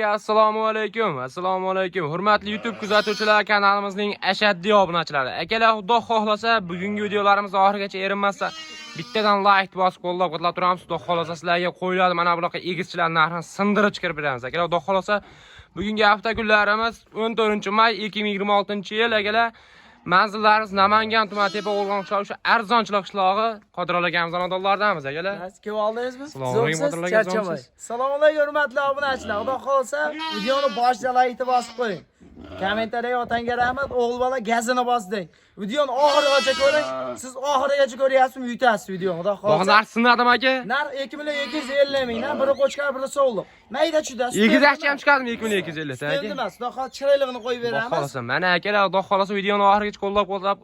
Assalomu alaykum. Assalomu alaykum. Hurmatli YouTube kuzatuvchilar, kanalimizning ashaddiy obunachilari. Akalar, Xudo xohlasa, bugungi videolarimiz oxirigacha erinmasdan bittadan like bosib qo'llab-quvvatlab turamiz. Xudo xohlasa sizlarga qo'yiladi mana bunaqa egizchilar narxini sindirib chiqarib beramiz. Akalar, Xudo xohlasa bugungi hafta kunlarimiz 14 may 2026-yil, akalar. Manzillarimiz Namangan tumani, Tepaqo'rg'on qishlog'i, o'sha arzonchilik qishlog'i. Qodir akamiz xonadonlaridamiz, akalar. Kelib oldingizmi? Assalomu alaykum, Zo'rsiz, Qodir aka, charchamay. zo'rsiz. Assalomu alaykum, hurmatli obunachilar. Xudo xohlasa, videoni boshida laykni bosib qo'ying. Kommentariyaga "Otangga rahmat, o'g'il bola gazini bosding". Videoni oxirigacha ko'ring. Siz oxirigacha ko'ryapsizmi, yutasiz videoni. Xudo Xudo xohlasa. narx sinadim, aka. Narx 2 million 250 mingdan, biri qo'chqor, biri sovliq. Mayda chuda. Egizakchi ham chiqadimi 2250 ta, aka? Endi emas, Xudo xohlasa chiroyligini qo'yib Xudo beramiz. xohlasa mana, akalar, Xudo xohlasa videoni oxirigacha qo'llab-quvvatlab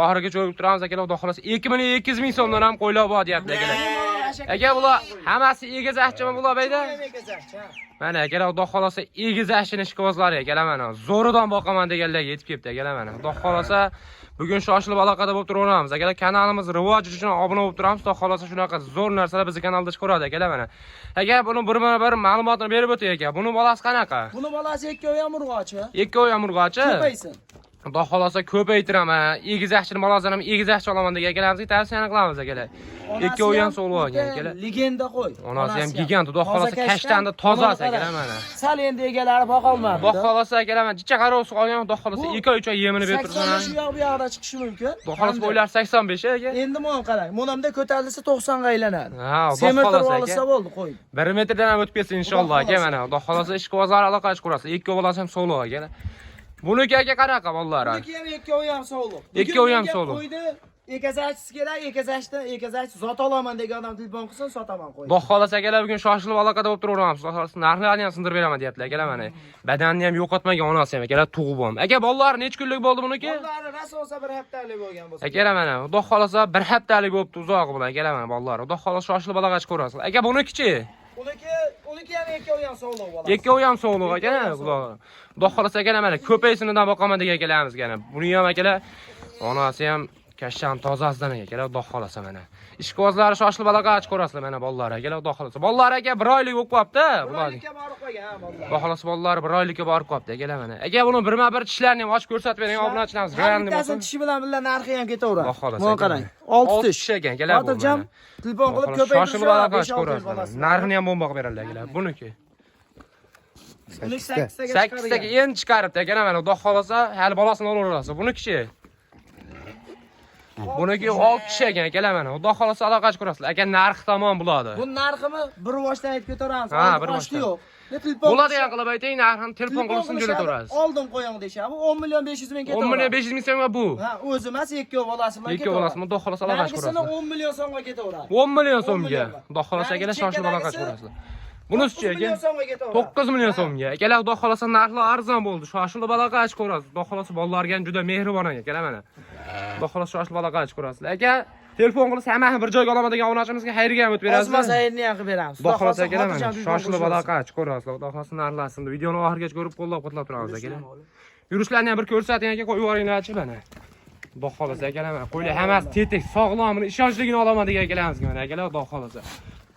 oxirigacha ko'rib turamiz, akalar. Xudo xohlasa 2 million 200 ming so'mdan ham qo'ylab bor deyapti, akalar. Aka, bular hammasi egizakchimi bular bayda? Egizakchi, ha. Mana, akalar, Xudo xohlasa egizakchini ishqibozlari, akalar, mana zo'ridan boqaman deganlarga yetib kelibdi, akalar, mana. Xudo xohlasa bugun shoshilib aloqada bo'lib turaveramiz, akalar. Kanalimiz rivoji uchun obuna bo'lib turamiz. Xudo xohlasa shunaqa zo'r narsalar bizni kanalda chiqaradi, akalar, mana. Aka, buni bir ma'lumotini berib o'ting, aka. Buni bolasi qanaqa? Buni bolasi ikkovi ham urg'ochi. Ikkovi ham urg'ochi. Ko'paysin. Xudo xohlasa ko'paytiraman. Egizakchini bolasini ham egizakchi olaman degan akalarimizga tavsiyani qilamiz, akalar. Ikkovi ham sog'liq olgan, akalar. Legenda qo'y. Onasi ham gigant, Xudo xohlasa kashtanni tozasi, akalar, mana. Sal endi egalari boqolmadi. Xudo xohlasa, akalar, mana jicha qarovsi qolgan, Xudo xohlasa 2 oy 3 oy yemini berib tursin. 85 u yoq bu yoqda chiqishi mumkin. Xudo xohlasa bo'ylari 85, aka. Endi mon qarang. Monamda ko'tarilsa 90 ga aylanadi. Ha, Xudo Semirtirib xohlasa olsa aka. bo'ldi, qo'y. 1 metrdan ham o'tib ketsin inshaalloh, aka, xohlasa. mana. Xudo xohlasa ishqibozlar aloqa qurasiz. Ikki bolasi ham sog'liq, aka. Buniki, aka, qanaqa bolalari? Buniki ham ikkovi ham sog'liq. Ikkovi ham sog'liq. Qo'ydi egazakchisi kerak, egazakchidan egazakchi zot olaman degan odam telefon qilsin, sotaman qo'y. Xudo xohlasa, akalar, bugun shoshilib aloqada bo'lib turaveramiz. Xudo xohlasa narxlarni ham sindirib beraman deyaptilar, akalar, mana. Badanni ham yo'qotmagan onasi ham, akalar, tug'ib ham. Aka, bolalari necha kunlik bo'ldi buniki? Bolalari rosa olsa bir haftalik bo'lgan bo'lsa. Akalar, mana, Xudo xohlasa bir haftalik bo'libdi uzog'i bilan, akalar, mana bolalar. Xudo xohlasa shoshilib aloqa ko'rasiz. Aka, bunikichi? Uniki ham ikkovi ham sog'liq bolasi. Ikkovi ham sog'liq, aka. Xudo xohlasa, akalar, mana ko'paysinidan boqaman degan akalarimizga ana. Buni ham, akalar, onasi ham kashshan tozasidan, akalar, Xudo xohlasa mana. Ishqibozlari shoshilib aloqa ko'rasizlar, mana bolalar, akalar, Xudo xohlasa. Bolalar, aka, bir oylik bo'lib qolibdi bular. Oylikka borib qo'ygan, ha, bolalar. Xudo xohlasa bolalar bir oylikka borib qolibdi, akalar, mana. Aka, buni birma-bir tishlarini ham ochib ko'rsatib bering obunachilarimiz. Har Realni bittasini bo'lsin. tishi bilan birga narxi ham ketaveradi. Xudo xohlasa, Mana aka, qarang. mana. 6 Olti tish. tish ekan, akalar, bu Xotirjam mana. telefon qilib Xudo xohlasa shoshilib aloqa ko'paytirishadi. ko'rasizlar. Narxini ham bomba qilib beradilar, akalar. Buniki. Uni 8 taga 8 taga endi chiqaribdi, akalar, mana. Xudo xohlasa hali bolasini olaverasiz. Bunikichi? Buniki 6 tish ekan, akalar, mana. Xudo xohlasa aloqa ko'rasizlar. Aka, narxi tamom bo'ladi. Bu narxini bir boshdan aytib ketaveramiz. Ha, Oldi bir qochdi boshdan. yo'q. Ne telefon Bo'ladi ham qilib ayting, narxini telefon qilsin qilishadi, jo'nataverasiz. Oldim qo'ying deyishadi. 10 million 500 ming ketaveradi. 10 million 500 ming so'mga bu. Ha, o'zi emas, ikkov bolasi bilan Ikkov bolasi, Xudo xohlasa aloqa Nargisini ko'rasizlar. 10 million so'mga ketaveradi. 10 million 10 so'mga. millionga. Xudo xohlasa, akalar, shoshilib aloqa ko'rasizlar. Bunisichi, 9 aka? million so'mga ketaveradi. 9 million so'mga. Akalar, Xudo xohlasa narxlar arzon bo'ldi. Shoshilib aloqa ko'rasiz. Xudo xohlasa bolalarga ham juda mehribon akalar, mana. Xudo xohlasa shoshilib aloqa ko'rasizlar. Aka, telefon qilsa hammani bir joyga olaman degan obunachimizga xayrga ham o'tib berasiz. Osmon sayrini ham qilib beramiz. Xudo xohlasa, akalar, mana xotirjam telefon shoshilib qilishaversin. aloqa ko'rasizlar. Xudo xohlasa narxlar videoni oxirigacha ko'rib qo'llab-quvvatlab turamiz, akalar. Yurishlarni ham bir ko'rsating, aka, qo'yib yuboringlarchi, mana. Xudo xohlasa, akalar, mana qo'ylar hammasi tetik, sog'lom, buni ishonchligini olaman degan akalarimizga, mana, akalar, Xudo xohlasa.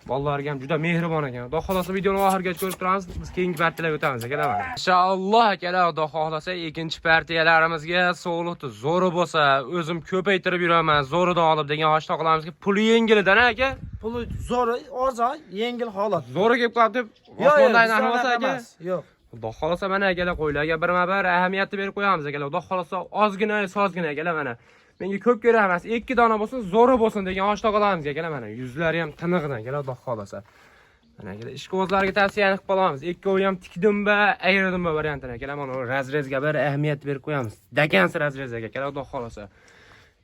Bolalarga ham juda mehribon ekan. Xudo xohlasa videoni oxirigacha ko'rib turamiz. Biz keyingi partiyalarga o'tamiz, akalar, mana. Inshaalloh, akalar, Xudo xohlasa ikkinchi partiyalarimizga sog'liqni zo'ri bo'lsa, o'zim ko'paytirib yuraman, zo'ridan olib degan oshnolarimizga puli yengilidan, aka. Puli zo'r, arzon, yengil holat. Zo'ri kelib qolibdi. Yo'q, yo'q, Osmondan bizda narxi bo'lsa, unaqa aka. emas. Yo'q. Xudo xohlasa, mana, akalar, qo'ylarga birma-bir ahamiyatni berib qo'yamiz, akalar. Xudo xohlasa ozgina, sozgina, akalar, mana. Menga ko'p kerak emas, ikki dona bo'lsin, zo'ri bo'lsin degan oshnolarimizga, akalar, mana. Yuzlari ham tiniqdan, akalar, Xudo xohlasa. Mana, akalar, ishqibozlarga tavsiyani qilib qolamiz. Ikkovi ham tikdimba, ayridimba variantini, akalar, mana разрез ga bir ahamiyat berib qo'yamiz. Dakansi разрез ga, akalar, Xudo xohlasa.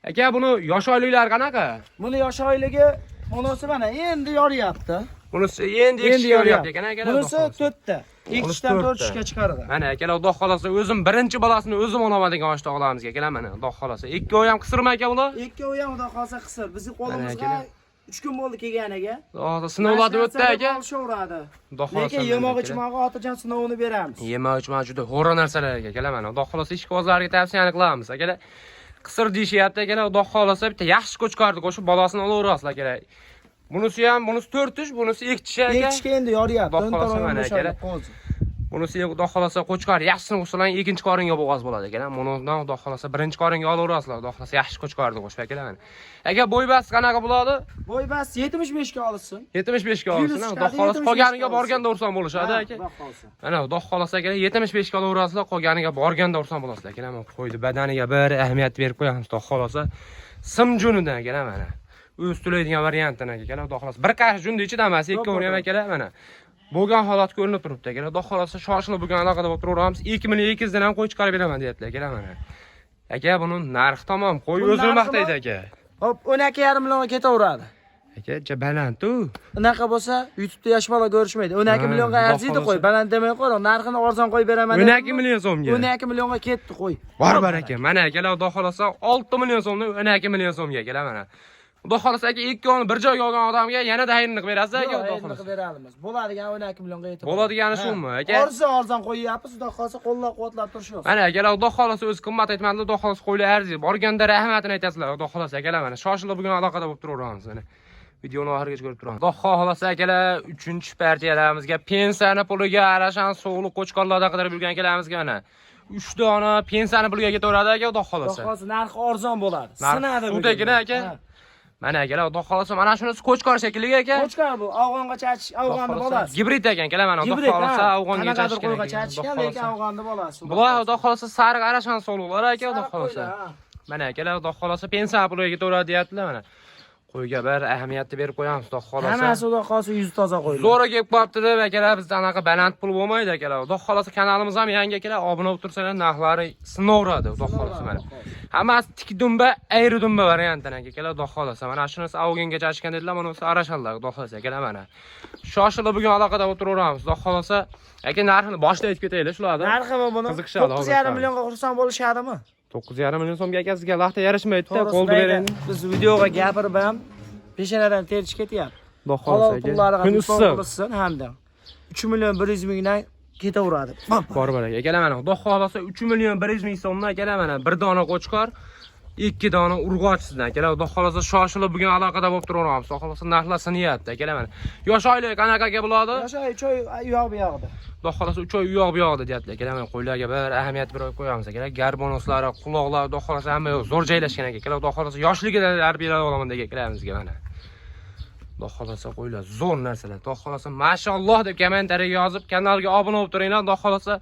Aka, buni yosh oyliklari qanaqa? Buni yosh oyligi bunisi mana endi yoryapti. Bunisi endi ekishga yoryapti ekan, akalar, Xudo Bunisi xohlasa. 4 ta. Ikkishdan to'rtta. 4 tishga chiqardi. Mana, akalar, Xudo xohlasa o'zim birinchi bolasini o'zim olaman degan oshnolarimizga, akalar, mana, Xudo xohlasa. Ikkovi ham qisirmi, aka, bular? Ikkovi ham Xudo xohlasa qisir. Bizni qo'limizga akalar. 3 kun bo'ldi kelganiga. Xudo sinovlardan o'tdi, aka. Olishaveradi. Xudo xohlasa. Lekin yemoq ichmog'i xotirjam sinovini beramiz. Yemoq ichmoq juda xo'ra narsalar, akalar, mana. Xudo xohlasa ishqibozlarga tavsiyani qilamiz, akalar. Qisir deyishyapti, akalar. Xudo xohlasa bitta yaxshi qo'chqorni qo'shib bolasini olaverasizlar, akalar. Bunisi ham, bunisi 4 tish, bunisi 2 tish, aka. Ekishga endi yoryapti. Xudo xohlasa mana, akalar. Qo'zi. Bunisi xudo xolasa qo'chqor yaxshisini qo'shsalang ikkinchi qoringa bo'g'oz bo'ladi akalar. Bunidan xudo xolasa birinchi qoringa olaverasizlar. Xudo xolasa yaxshi qo'chqorni qo'shib akalar mana. Aka bo'ybasi qanaqa bo'ladi? Bo'ybasi 75 ga olsin. 75 ga olsin. Yuz Xudo chiqadi, xolasa 75 qolganiga ga borganda ursam bo'lishadi aka. Xudo xolasa. Mana xudo xolasa akalar 75 ga olaverasizlar, qolganiga borganda ursam bo'lasizlar akalar. Mana qo'ydi badaniga bir ahamiyat berib qo'yamiz xudo xolasa. Sim junidan akalar mana. O'z to'laydigan variantdan akalar xudo xolasa. Bir qarish junni ichida emas, ikkovini ham akalar mana. Bo'lgan holat ko'rinib turibdi akalar. Xudo xolasa shoshilib bo'lgan aloqada bo'lib turaveramiz. 2 million 200 dan ham qo'y chiqarib beraman deyaptilar akalar mana. Aka buni narxi tamom, qo'y Buni o'zini narximi? maqtaydi aka. Hop, 12,5 millionga ketaveradi. Aka, ja baland-u. Unaqa bo'lsa, YouTube'da yosh bola ko'rishmaydi. 12 Ha, millionga Xudo arziydi qo'y. xohlasa. Baland demay qo'y, narxini arzon qo'yib beraman. 12 million so'mga. 12 millionga ketdi qo'y. Bor bor aka. Mana akalar xudo xolasa 6 million so'mdan 12 million so'mga akalar mana. Xudo xolasa aka ikkovini bir joyga olgan odamga yanada xayrni qilib berasiz aka Yo'q, xudo endi xolasa. qilib beramiz. Bo'ladigan 12 millionga yetib. Bo'ladigani shumi, aka? Arzon arzon qo'yyapmiz, xudo xolasa qo'llab-quvvatlab turishimiz. Mana akalar xudo xolasa o'zi qimmat aytmadi, xudo xolasa qo'ylar arziydi. Borganda rahmatini aytasizlar xudo xolasa akalar mana. Shoshilib bugun aloqada bo'lib turaveramiz mana. Videoni oxirigacha ko'rib turamiz. Xudo xolasa akalar 3-partiyalarimizga pensiyani puliga arashan sog'liq qo'chqorlarda qidirib yurgan akalarimizga mana. 3 dona pensiyani puliga ketaveradi aka xudo Xudo xolasa. xolasa narxi arzon bo'ladi. Narx Sinadi. sut bugun. ekan aka. Ha. Mana akalar xudo xolasa mana shunisi qo'chqor shekilli aka. Qo'chqor bu Afg'onga chachish, Afg'onni bolasi. Gibrid ekan akalar mana xudo Gibrid, xolasa ha. Afg'onga Qanaqadir chachishgan qo'yga ekan, chachishgan, xudo lekin xolasa. Afg'onni bolasi. Bular xudo xolasa sariq arashan sog'liqlar aka xudo Sariq xolasa. qo'ylar, ha. Mana akalar xudo xolasa pensiya puliga ketaveradi deyaptilar mana. Qo'yga bir ahamiyatni berib qo'yamiz xudo xolasa. Hammasi xudo xolasa yuzi toza qo'ylar. Zo'ra kelib qolibdi deb akalar bizda anaqa baland pul bo'lmaydi akalar. Xudo xolasa kanalimiz ham yangi akalar, obuna bo'lib tursanglar narxlari sinaveradi xudo xolasa mana. Hammasi tik dumba, ayri dumba variantidan akalar xudo xolasa. Mana shunisi Afg'onga chachishgan dedilar, mana bunisi arashanlar xudo xolasa akalar mana. Shoshilib bugun aloqada o'tiraveramiz xudo xolasa. Aka narxini boshida aytib ketaylik shularni. Narximi buni? Qiziqishadi, 9,5 millionga xursand bo'lishadimi? 9,5 million so'mga aka sizga laxta yarashmaydi-da, To'g'risini qo'lni aytay, bering. Biz videoga gapirib ham peshonadan ter chiqib ketyapti. Xudo Halol xolasa aka. pullariga Kun telefon issiq. qilsin hamda 3 million 100 mingdan ketaveradi. Bor bor aka. Akalar mana xudo xolasa 3 million 100 ming so'mdan akalar mana bir dona qo'chqor, 2 dona urg'ochisidan akalar xudo xolasa shoshilib bugun aloqada bo'lib turaveramiz. Xudo xolasa narxlar sinyapti akalar mana. Yosh oylik qanaqa aka bo'ladi? Yosh oy 3 oy u yoq bu yoqda. Xudo xolasa 3 oy u yoq bu yoqda deyapti akalar mana qo'ylarga bir ahamiyat berib qo'yamiz akalar. Garbonoslari, quloqlari xudo xolasa hamma yoq zo'r joylashgan aka. Akalar xudo xolasa yoshligida tarbiyalab olaman degan akalarimizga mana. Xudo xolasa qo'ylar zo'r narsalar. Xudo xolasa mashalloh deb kommentariyaga yozib, kanalga obuna bo'lib turinglar. Xudo xolasa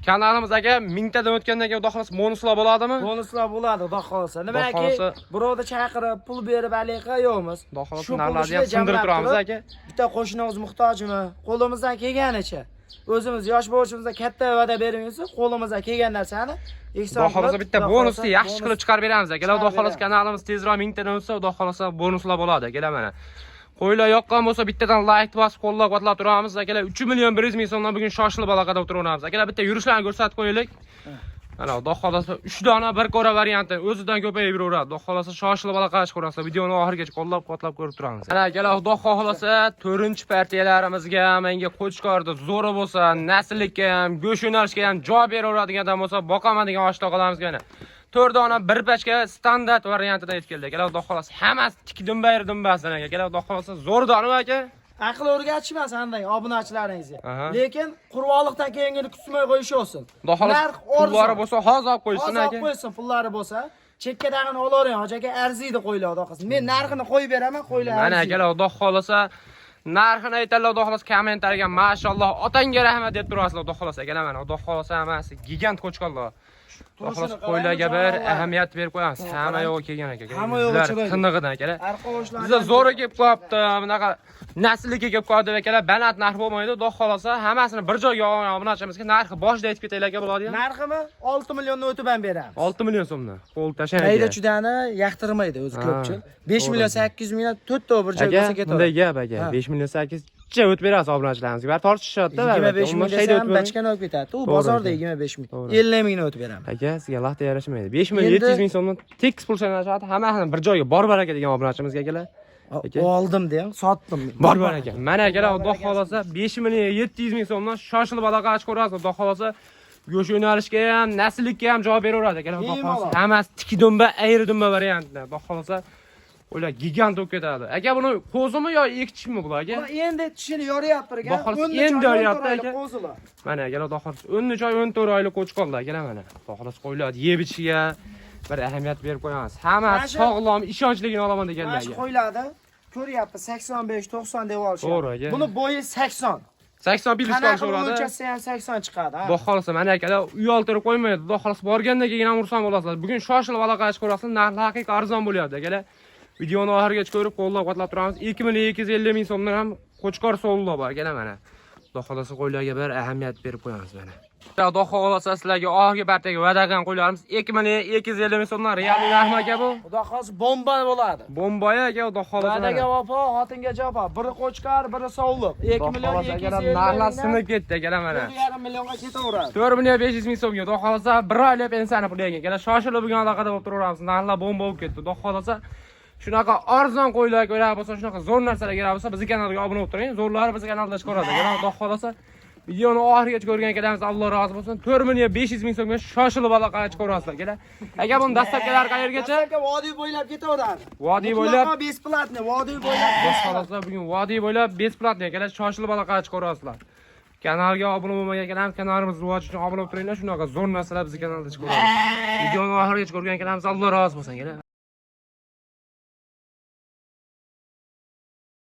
kanalimiz aka 1000 tadan o'tgandan keyin xudo xolasa bonuslar bo'ladimi? Bonuslar bo'ladi, xudo xolasa. Nimaki, xolasa- birovni chaqirib, pul berib aloqa yo'qmiz. Xudo xolasa Shu pulni narxlarni ham shunday sindirib jamlab turamiz turib, aka. Bitta qo'shnimiz muhtojmi? Qo'limizdan kelganicha. O'zimiz yosh bo'lishimizda katta va'da bermaymiz, qo'limizdan kelgan narsani ehson Xudo xolasa qilib, bitta xudo bonusni xolasa yaxshi bonus qilib chiqarib beramiz akalar. Xudo chiqarib xolasa beramiz. kanalimiz tezroq 1000 tadan o'tsa, xudo xolasa bonuslar bo'ladi akalar mana. Qo'ylar yoqqan bo'lsa bittadan like bosib qo'llab-quvvatlab turamiz akalar. 3 million 100 ming so'mdan bugun shoshilib aloqada o'tiraveramiz. Akalar bitta yurishlarni ko'rsatib qo'yaylik. Mana xudo xolasa 3 dona bir ko'ra varianti o'zidan ko'payib yuraveradi. Xudo xolasa shoshilib aloqa ko'rasizlar. Videoni oxirigacha qo'llab-quvvatlab ko'rib turamiz. Mana akalar xudo xolasa 4-partiyalarimizga menga qo'chqorda zo'ri bo'lsa, nasllikka ham, go'sht yo'nalishga ham joy beraveradigan odam bo'lsa, boqaman degan oshtoqalarimizga mana 4 dona bir pachka standart variantida yetib keldi. Akalar xudo xolasa hammasi tik dumba yer dumbasidan akalar xudo xolasa zo'r dona aka. Aql o'rgatishmas anday obunachilaringizga. Aha. Lekin qurbonliqdan keyingini kutmay qo'yish olsin. Xudo xolasa Narx pullari arzon. bo'lsa hozir olib qo'ysin Hozir olib aka. qo'ysin, pullari bo'lsa. Chekkadagini olavering, hoji aka arziydi qo'ylar xudo xohlasa. Men narxini qo'yib beraman, qo'ylar Mana arziydi. akalar xudo xolasa narxini aytadilar xudo xolasa kommentariyaga mashalloh otangga rahmat deb turasizlar xudo xolasa akalar mana xudo xolasa hammasi gigant qo'chqorlar. Xudo xolasa Turishini qo'ylarga qarang, bir jonivor. ahamiyat berib qo'yamiz. Hamma yo'q kelgan aka. Hamma yo'g'i Yuzlari chiroyli. Tinig'idan akalar. Arqa oshlar. Bizda zo'ri kelib qo'yapti, bunaqa nasllikka kelib qoldi akalar, baland narx bo'lmaydi. Xudo xolasa hammasini bir joyga olgan obunachimizga narxi boshida aytib ketaylik aka bo'ladi. Narximi 6 millionni o'tib ham beramiz. 6 million so'mdan. Qo'l tashlang Mayda aka. chudani yoqtirmaydi o'zi Ha, ko'pchilik. 5 to'g'ri. million 800 mingdan to'rtta bir joy Aka, bo'lsa ketadi. bunday gap aka. Ha. 5 million 8 cha o'tib berasiz obunachilarimizga. Bari tortishishadi-da. 25 ming shayda desam o'tib bachkani olib ketadi. U To'g'ri bozorda aka. 25 ming. To'g'ri. 50 mingni o'tib beraman. Aka, sizga laxta yarashmaydi. 5 million Endi- 700 ming so'mdan tekis pul sanashadi. Hammasini bir joyga bor baraka degan obunachimizga akalar. Aka. Oldim deng, sotdim. Bor bor aka. Mana akalar, xudo xolasa 5 million 700 ming so'mdan shoshilib aloqa ochib ko'rasiz. Xudo xolasa go'sht yo'nalishga ham, nasllikka ham javob beraveradi akalar. Xudo xolasa Bemalol. hammasi tik dumba, ayri dumba variantida. Xudo xolasa Qo'ylar gigant bo'lib ketadi. Aka, buni qo'zimi yo ekchimi bular aka? Bular endi tishini yoryapti ekan. Xudo xohlasa 13 endi oy, yoryapti 14 oylik aka. qo'zilar. Mana akalar, xudo xohlasa 13 oy, 14 oylik qo'chqorlar akalar mana. Xudo xohlasa qo'ylar yeb ichishiga bir ahamiyat berib qo'yamiz. Hammasi sog'lom, ishonchligini olaman Mana shu deganlarga. qo'ylarni ko'ryapti 85 90 deb olishadi. To'g'ri aka. Buni bo'yi 80. 80 plyus Qanaqa olishaveradi. o'lchasa ham 80 chiqadi, ha. Xudo xohlasa mana akalar uyaltirib qo'ymaydi. Xudo xohlasa borgandan keyin ham xursand bo'lasizlar. Bugun shoshilib aloqa qilib ko'rasizlar, narxi haqiqiy arzon bo'lyapti akalar. Videoni oxirigacha ko'rib qo'llab-quvvatlab turamiz. 2 million 250 ming so'mdan ham qo'chqor sovliq bor akalar mana. Xudo xohlasa qo'ylarga bir ahamiyat berib qo'yamiz mana. Xudo xohlasa sizlarga oxirgi martaga va'da qilgan qo'ylarimiz 2 million 250 ming so'mdan real narxmi aka bu? Xudo xohlasa bomba bo'ladi. Bomboya aka, xudo xohlasa. Va'daga Mana. vafo, xotinga jafo. Biri qo'chqor, biri sovliq. 2 Xudo million xohlasa akalar 250 narxlar mingdan sinib ketdi akalar mana. 4,5 millionga ketaveradi. 4 million 500 ming so'mga xudo xohlasa bir oylab pensiyani puli ekan. Akalar shoshilib bugun aloqada bo'lib turaveramiz. Narxlar bomba bo'lib ketdi. Xudo xohlasa shunaqa arzon qo'ylar kerak bo'lsa, shunaqa zo'r narsalar kerak bo'lsa, bizni kanalga obuna bo'lib turing. Zo'rlari bizni kanalda chiqaradi. Akalar xudo xohlasa videoni oxirigacha ko'rgan akalarimiz Alloh rozi bo'lsin. 4 million 500 ming so'mga shoshilib aloqaga chiqaverasizlar akalar. Aka, buni доставка lari qayergacha? Доставка vodiy bo'ylab ketaveradi. Vodiy bo'ylab. Mutlaqo бесплатный, vodiy bo'ylab. Xudo xohlasa bugun vodiy bo'ylab бесплатный akalar shoshilib aloqaga chiqaverasizlar. Kanalga obuna bo'lmagan akalarimiz kanalimiz rivoji uchun obuna bo'lib turinglar. Shunaqa zo'r narsalar bizni kanalda chiqaradi. Videoni oxirigacha ko'rgan akalarimiz Alloh rozi bo'lsin akalar.